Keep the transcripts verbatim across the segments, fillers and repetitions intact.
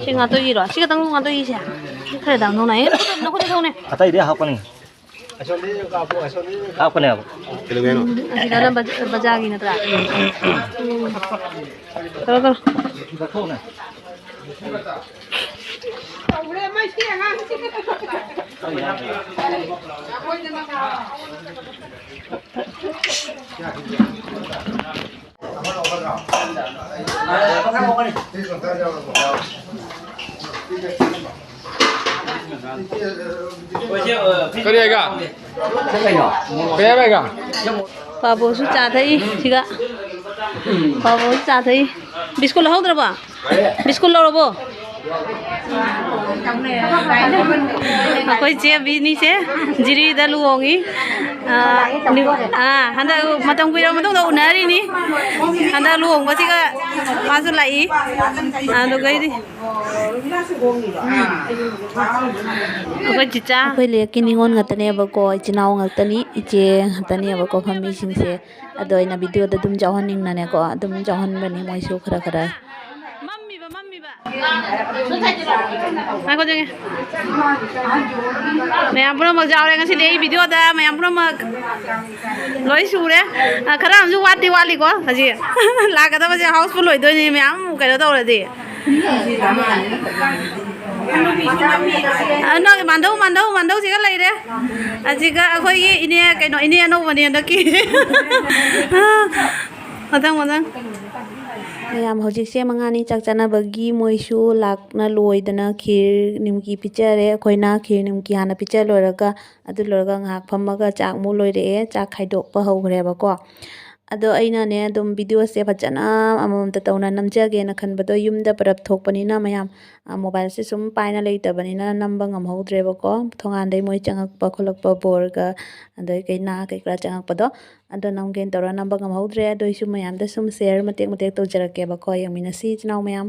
ꯁꯤ ꯉꯥꯇꯣꯏꯒꯤꯔꯣ? ꯁꯤ ꯈꯛꯇꯪ ꯉꯥꯇꯣꯏꯒꯤꯁꯦ? ꯁꯤ ꯈꯔ ꯗꯥꯝ ꯅꯧꯅ꯫ ꯑꯦ, ꯅꯈꯨꯠꯇ, ꯅꯈꯨꯠꯇ ꯊꯧꯅꯦ꯫ ꯑꯇꯩꯗꯤ ꯍꯥꯞꯀꯅꯤ꯫ ꯍꯥꯞꯀꯅꯦꯕ꯫ ꯀꯩꯗꯧꯒꯦ ꯍꯥꯏꯅꯣ? ꯎꯝ, ꯑꯁꯤꯗꯅ ꯕꯖ-, ꯕꯖꯥꯔꯒꯤ ꯅꯠꯇ꯭ꯔꯥ? ꯎꯝ꯫ ꯇꯧꯔꯣ, ꯇꯧꯔꯣ꯫ ꯀꯔꯤ ꯍꯥꯏꯒ? ꯀꯩ ꯍꯥꯏꯕ ꯍꯥꯏꯒ? ꯄꯥꯕꯣꯁꯨ ꯆꯥ ꯊꯛꯏ ꯁꯤꯒ꯫ ꯄꯥꯕꯣꯁꯨ ꯆꯥ ꯊꯛꯏ꯫ ꯕꯤꯁꯀꯨꯠ ꯂꯧꯍꯧꯗ꯭ꯔꯕꯣ? ꯕꯤꯁꯀꯨꯠ ꯂꯧꯔꯕꯣ? ꯑꯩꯈꯣꯏ ꯆꯦ ꯕꯤꯅꯤꯁꯦ ꯖꯤꯔꯤꯗ ꯂꯨꯍꯣꯡꯉꯤ꯫ ꯑꯥ, ꯅꯤꯎ-, ꯑꯥ, ꯍꯟꯗꯛ ꯃꯇꯝ ꯀꯨꯏꯔꯕ ꯃꯇꯨꯡꯗ ꯎꯅꯔꯤꯅꯤ꯫ ꯍꯟꯗꯛ ꯂꯨꯍꯣꯡꯕꯁꯤꯒ ꯃꯥꯁꯨ ꯂꯥꯛꯏ꯫ ꯑꯗꯨꯒꯩꯗꯤ ꯑꯩꯈꯣꯏ ꯆꯤꯆꯥ꯫ ꯑꯩꯈꯣꯏ ꯂꯩꯔꯛꯀꯤ ꯅꯤꯉꯣꯜ ꯉꯥꯛꯇꯅꯦꯕꯀꯣ, ꯏꯆꯤꯟ ꯏꯅꯥꯎ ꯉꯥꯛꯇꯅꯤ, ꯏꯆꯦ ꯉꯥꯛꯇꯅꯦꯕꯀꯣ ꯐꯝꯃꯤꯁꯤꯡꯁꯦ꯫ ꯑꯗꯣ ꯑꯩꯅ ꯚꯤꯗꯤꯑꯣꯗ ꯑꯗꯨꯝ ꯌꯥꯎꯍꯟꯅꯤꯡꯅꯅꯦꯀꯣ, ꯑꯗꯨꯝ ꯌꯥꯎꯍꯟꯕꯅꯤ ꯃꯣꯏꯁꯨ ꯈꯔ ꯈꯔ꯫ ꯃꯝꯃꯤꯕ, ꯃꯝꯃꯤꯕ꯫ ꯉꯥꯏꯈꯣ, ꯆꯪꯉꯦ꯫ ꯃꯌꯥꯝ ꯄꯨꯝꯅꯃꯛ ꯌꯥꯎꯔꯦ ꯉꯁꯤꯗꯤ ꯑꯩ ꯚꯤꯗꯤꯑꯣꯗ, ꯃꯌꯥꯝ ꯄꯨꯝꯅꯃꯛ ꯂꯣꯏ ꯁꯨꯔꯦ꯫ ꯑ, ꯈꯔ ꯑꯃꯁꯨ ꯋꯥꯠꯇꯤ ꯋꯥꯠꯂꯤꯀꯣ ꯍꯧꯖꯤꯛ꯫ ꯂꯥꯛꯀꯗꯕꯁꯦ ꯍꯥꯎꯁꯐꯨꯜ ꯑꯣꯏꯗꯣꯏꯅꯤ, ꯃꯌꯥꯝ ꯀꯩꯅꯣ ꯇꯧꯔꯗꯤ꯫ ꯑ, ꯅꯣꯏ ꯃꯥꯟꯗꯧ, ꯃꯥꯟꯗꯧ, ꯃꯥꯟꯗꯧꯁꯤꯒ ꯂꯩꯔꯦ꯫ ꯑꯁꯤꯒ ꯑꯩꯈꯣꯏꯒꯤ ꯏꯅꯦ, ꯀꯩꯅꯣ, ꯏꯅꯦ ꯑꯅꯧꯕꯅꯦ ꯍꯟꯗꯛꯀꯤ꯫ ꯃꯊꯪ, ꯃꯊꯪ꯫ ꯃꯌꯥꯝ ꯍꯧꯖꯤꯛꯁꯦ ꯃꯉꯥꯅꯤ ꯆꯥꯛ ꯆꯥꯅꯕꯒꯤ ꯃꯣꯏꯁꯨ ꯂꯥꯛꯅ ꯂꯣꯏꯗꯅ ꯈꯤꯔ ꯅꯤꯝꯀꯤ ꯄꯤꯖꯔꯦ꯫ ꯑꯩꯈꯣꯏꯅ ꯈꯤꯔ ꯅꯤꯝꯀꯤ ꯍꯥꯟꯅ ꯄꯤꯖ ꯂꯣꯏꯔꯒ, ꯑꯗꯨ ꯂꯣꯏꯔꯒ ꯉꯥꯏꯍꯥꯛ ꯐꯝꯃꯒ ꯆꯥꯛ ꯑꯃꯨꯛ ꯂꯣꯏꯔꯛꯑꯦ, ꯆꯥꯛ ꯈꯥꯏꯗꯣꯛꯄ ꯍꯧꯈ꯭ꯔꯦꯕꯀꯣ꯫ ꯑꯗꯣ ꯑꯩꯅꯅꯦ ꯑꯗꯨꯝ ꯚꯤꯗꯤꯑꯣꯁꯦ ꯐꯖꯅ ꯑꯃꯃꯝꯇ ꯇꯧꯅ ꯅꯝꯖꯒꯦꯅ ꯈꯟꯕꯗꯣ ꯌꯨꯝꯗ ꯄꯔꯞ ꯊꯣꯛꯄꯅꯤꯅ ꯃꯌꯥꯝ, ꯑ, ꯃꯣꯕꯥꯏꯜꯁꯦ ꯁꯨꯝ ꯄꯥꯏꯅ ꯂꯩꯇꯕꯅꯤꯅ ꯅꯝꯕ ꯉꯝꯍꯧꯗ꯭ꯔꯦꯕꯀꯣ꯫ ꯊꯣꯡꯒꯥꯟꯗꯩ ꯃꯣꯏ ꯆꯪꯉꯛꯄ ꯈꯣꯠꯂꯛꯄ ꯕꯣꯔꯒ ꯑꯗꯩ ꯀꯩꯅꯥ ꯀꯩꯀꯔꯥ ꯆꯪꯉꯛꯄꯗꯣ꯫ ꯑꯗꯣ ꯅꯝꯒꯦꯅ ꯇꯧꯔ ꯅꯝꯕ ꯉꯝꯍꯧꯗ꯭ꯔꯦ꯫ ꯑꯗꯨ ꯑꯩꯁꯨ ꯃꯌꯥꯝꯗ ꯁꯨꯝ ꯁꯤꯌꯔ ꯃꯇꯦꯛ ꯃꯇꯦꯛ ꯇꯧꯖꯔꯛꯀꯦꯕꯀꯣ꯫ ꯌꯦꯡꯃꯤꯟꯅꯁꯤ ꯏꯆꯤꯟ ꯏꯅꯥꯎ ꯃꯌꯥꯝ꯫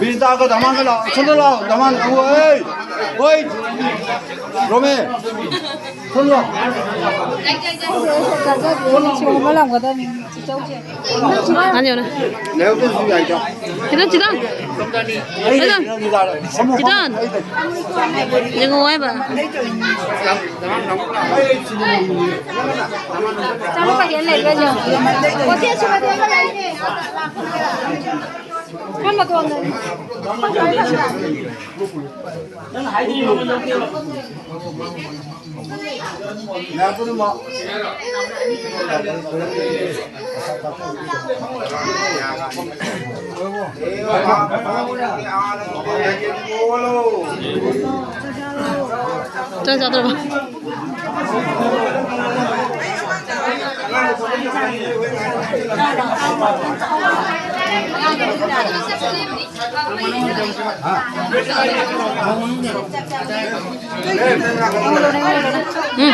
ꯕꯤꯅꯤꯇꯥꯒ ꯗꯃꯥꯟꯒ ꯂꯥꯛꯑꯣ, ꯁꯣꯝꯗ ꯂꯥꯛꯑꯣ, ꯗꯃꯥꯟ, ꯂꯥꯛꯑꯣ, ꯑꯦ꯫ ꯍꯣꯏ, ꯔꯣꯃꯦ, ꯁꯣꯝꯂꯣ꯫ ꯆꯥꯖꯗꯦ, ꯁꯤꯒꯨꯝꯕ ꯂꯝꯒꯗꯕꯅꯤ꯫ ꯆꯤꯆꯧꯁꯦ꯫ ꯅꯪ ꯆꯤꯆꯧ ꯃꯥꯅꯤ, ꯌꯧꯅ꯫ ꯂꯩꯍꯧꯗ꯭ꯔꯁꯨ ꯌꯥꯏꯗ꯫ ꯈꯤꯇꯪ, ꯈꯤꯇꯪ꯫ ꯈꯤꯇꯪ꯫ ꯈꯤꯇꯪ꯫ ꯌꯦꯡꯉꯣ ꯍꯥꯏꯕ꯫ ꯆꯥꯝꯃ ꯄꯥꯀꯦꯠ ꯂꯩꯕ꯭ꯔꯥ ꯌꯦꯡꯉꯣ꯫ ꯍꯣꯇꯦꯜꯁꯨ ꯃꯇꯦꯛ ꯑꯃ ꯂꯩꯅꯦ꯫ ꯈꯔ ꯃꯇꯣꯟꯗꯅꯤ꯫ ꯆꯥꯛ ꯆꯥꯗ꯭ꯔꯕ? ꯎꯝ꯫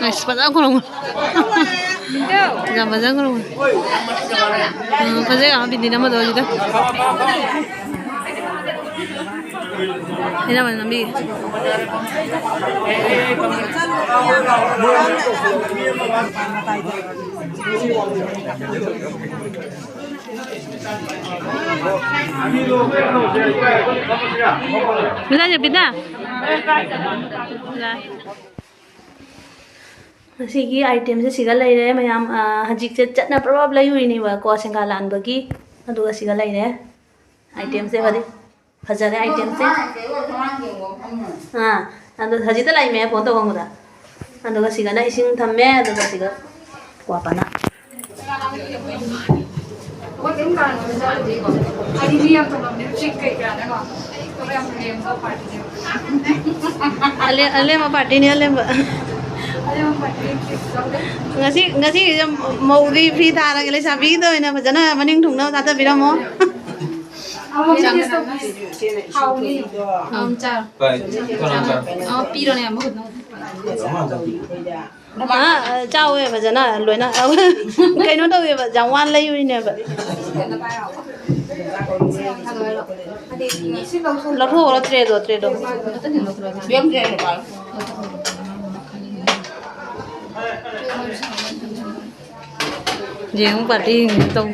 ꯑꯁ, ꯐꯖꯅ ꯈꯨꯔꯨꯝꯃꯨ꯫ ꯌꯥꯝ ꯐꯖꯅ ꯈꯨꯔꯨꯝꯃꯨ꯫ ꯎꯝ, ꯐꯖꯩ ꯌꯥꯝ ꯕꯤꯟꯗꯤ ꯅꯝꯃꯗꯣ ꯑꯗꯨꯗ꯫ ꯑꯩꯅ ꯐꯖꯅ ꯅꯝꯕꯤꯒꯦ꯫ ꯉꯁꯤꯒꯤ item ꯁꯦ ꯁꯤꯒ ꯂꯩꯔꯦ ꯃꯌꯥꯝ꯫ ꯑꯥ, ꯍꯧꯖꯤꯛꯁꯦ ꯆꯠꯅ ꯄ꯭ꯔꯣꯞ ꯂꯩꯔꯨꯏꯅꯦꯕꯀꯣ, ꯁꯦꯡꯒꯥ ꯂꯥꯟꯕꯒꯤ꯫ ꯑꯗꯨꯒ ꯁꯤꯒ ꯂꯩꯔꯦ꯫ Item ꯁꯦ ꯐꯗꯤ ꯐꯖꯔꯦ, item ꯁꯦ꯫ ꯑꯥ, ꯑꯗꯣ ꯍꯧꯖꯤꯛꯇ ꯂꯥꯛꯏꯃꯦ phone ꯇꯧꯕꯗ꯫ ꯑꯗꯨꯒ ꯁꯤꯒꯅ ꯏꯁꯤꯡ ꯊꯝꯃꯦ, ꯑꯗꯨꯒ ꯁꯤꯒ ꯀ꯭ꯋꯥ ꯄꯅꯥ꯫ ꯑꯂꯦꯝ-, ꯑꯂꯦꯝꯕ party ꯅꯤ, ꯑꯂꯦꯝꯕ꯫ ꯉꯁꯤ, ꯉꯁꯤ ꯃꯧꯗꯤ free ꯊꯥꯔꯒꯦ, ꯂꯩꯁꯥꯕꯤꯒꯤꯗ ꯑꯣꯏꯅ ꯐꯖꯅ ꯃꯅꯤꯡ ꯊꯨꯡꯅꯕ ꯊꯥꯗꯕꯤꯔꯝꯃꯣ꯫ ꯑꯃ ꯆꯥꯔꯣ꯫ ꯍꯥꯎꯅꯤ꯫ ꯑꯃ ꯆꯥꯔꯣ꯫ ꯄꯤꯔꯣꯅꯦ, ꯃꯍꯨꯠ꯫ ꯑꯥ, ꯆꯥꯎꯋꯦ ꯐꯖꯅ ꯂꯣꯏꯅ꯫ ꯀꯩꯅꯣ ꯇꯧꯋꯦꯕ, ꯖꯥꯝꯋꯥꯟ ꯂꯩꯔꯨꯏꯅꯦꯕ꯫ ꯂꯧꯊꯣꯛꯑꯣ, ꯇ꯭ꯔꯦꯗꯣ, ꯇ꯭ꯔꯦꯗꯣ꯫ ꯌꯦꯡꯉꯨ, ꯄꯥꯔꯇꯤ ꯇꯧ꯫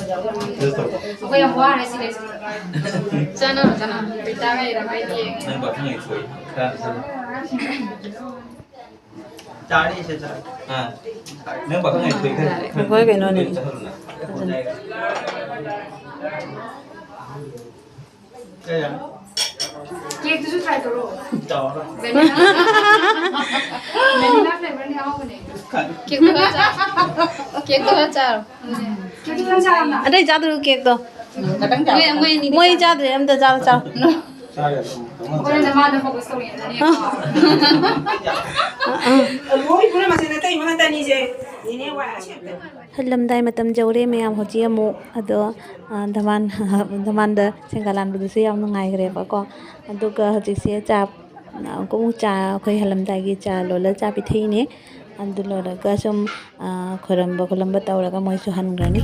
ꯑꯩꯈꯣꯏ ꯌꯥꯝ ꯋꯥꯔꯦ ꯁꯤ ꯂꯩꯁꯦ꯫ ꯆꯠꯅꯕ, ꯆꯠꯅꯕ꯫ ꯅꯪ ꯄꯥꯈꯪ ꯂꯩꯊꯣꯛꯏ꯫ ꯈꯔ ꯆꯠꯂꯣ꯫ ꯆꯥꯔꯤ ꯁꯦ ꯆꯥꯔꯤ꯫ ꯑꯥ꯫ ꯅꯪ ꯄꯥꯈꯪ ꯂꯩꯊꯣꯛꯏ ꯈꯔ꯫ ꯑꯩꯈꯣꯏ ꯀꯩꯅꯣꯅꯦ꯫ ꯆꯠꯍꯜꯂꯨꯅ꯫ ꯀꯩ ꯍꯥꯏꯅꯣ? ꯀꯦꯛꯇꯨꯁꯨ try ꯇꯧꯔꯣ꯫ ꯇꯧꯔꯣ꯫ Vanilla, vanilla flavorꯅꯤ ꯑꯍꯥꯎꯕꯅꯦ꯫ ꯀꯦꯛꯇꯨ ꯈꯔ ꯆꯥꯔꯣ꯫ ꯀꯦꯛꯇꯨ ꯈꯔ ꯆꯥꯔꯣ꯫ ꯀꯦꯛꯇꯨ ꯈꯔ ꯆꯥꯔꯣ꯫ ꯑꯇꯩ ꯆꯥꯗ꯭ꯔꯣ ꯀꯦꯛꯇꯣ? ꯈꯇꯪ ꯆꯥꯔꯣ꯫ ꯃꯣꯏ, ꯃꯣꯏ ꯑꯅꯤꯗꯤ ꯃꯣꯏ ꯆꯥꯗ꯭ꯔꯦ, ꯑꯝꯇ ꯆꯥꯔꯣ, ꯆꯥꯔꯣ꯫ ꯆꯥꯔꯦ ꯑꯗꯨꯝ꯫ ꯍꯣꯔꯦꯟ ꯅꯃꯥꯗ focus ꯇꯧꯔꯤꯉꯩꯗꯅꯦꯀꯣ꯫ ꯂꯣꯏ ꯄꯨꯝꯅꯃꯛꯁꯦ ꯅꯇꯩꯃ ꯉꯥꯛꯇꯅꯤꯁꯦ꯫ ꯅꯦꯅꯦ ꯋꯥꯏ ꯑꯁꯦꯡꯕ꯫ ꯍꯜꯂꯝꯗꯥꯏ ꯃꯇꯝ ꯌꯧꯔꯦ ꯃꯌꯥꯝ꯫ ꯍꯧꯖꯤꯛ ꯑꯃꯨꯛ ꯑꯗꯣ, ꯑ, ꯙꯃꯥꯟ, ꯙꯃꯥꯟꯗ ꯁꯦꯟꯗ꯭ꯔꯥ ꯂꯥꯟꯕꯗꯨꯁꯨ ꯌꯥꯝ ꯅꯨꯡꯉꯥꯏꯈ꯭ꯔꯦꯕꯀꯣ꯫ ꯑꯗꯨꯒ ꯍꯧꯖꯤꯛꯁꯦ ꯆꯥ, ꯑ, ꯑꯃꯨꯛ ꯆꯥ, ꯑꯩꯈꯣꯏ ꯍꯜꯂꯝꯗꯥꯏꯒꯤ ꯆꯥ ꯂꯣꯜꯂ ꯆꯥ ꯄꯤꯊꯛꯏꯅꯦ꯫ ꯑꯗꯨ ꯂꯣꯏꯔꯒ ꯁꯨꯝ, ꯑ, ꯈꯣꯏꯔꯝꯕ ꯈꯣꯠꯂꯝꯕ ꯇꯧꯔꯒ ꯃꯣꯏꯁꯨ ꯍꯟꯈ꯭ꯔꯅꯤ꯫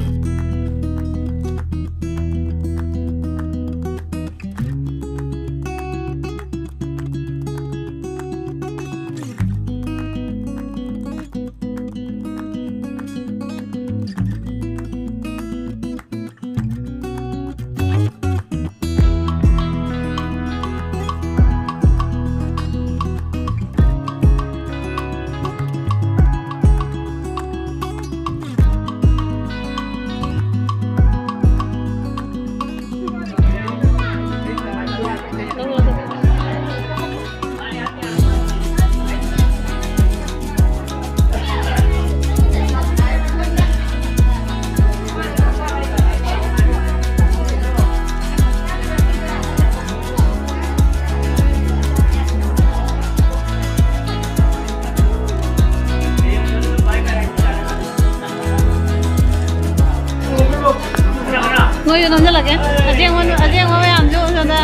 ꯅꯣꯏꯁꯨ ꯅꯝꯁꯤꯜꯂꯛꯀꯦ꯫ ꯑꯁꯦꯡꯕ, ꯑꯁꯦꯡꯕ ꯃꯌꯥꯝꯁꯨ ꯁꯣꯝꯗ,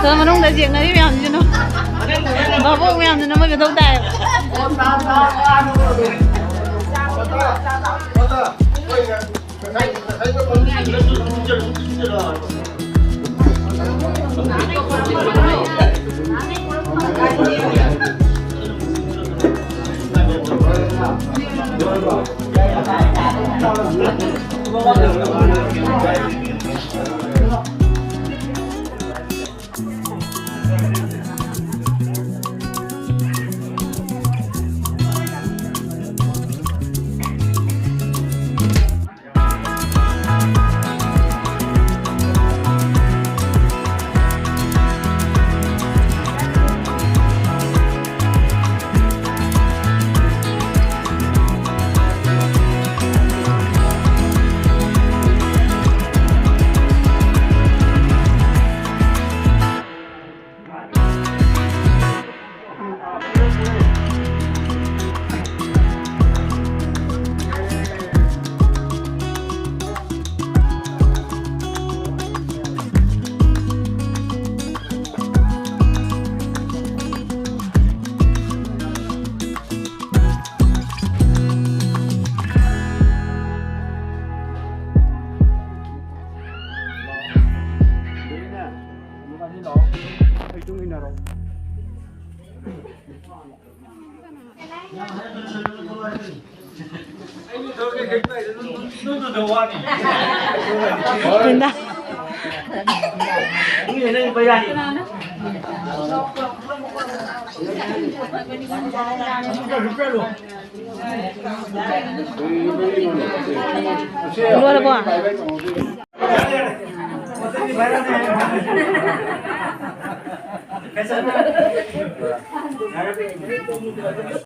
ꯁꯣꯝꯗ ꯃꯅꯨꯡꯗ ꯌꯦꯡꯅꯔꯤ ꯃꯌꯥꯝꯁꯤꯅ, ꯚꯥꯕꯣꯛ ꯃꯌꯥꯝꯁꯤꯅ ꯃꯣꯏ ꯃꯊꯧ ꯇꯥꯏꯌꯦꯕ꯫ ꯕ꯭ꯔꯤꯟꯗꯥ꯫ ꯂꯣꯏꯔꯕꯣ?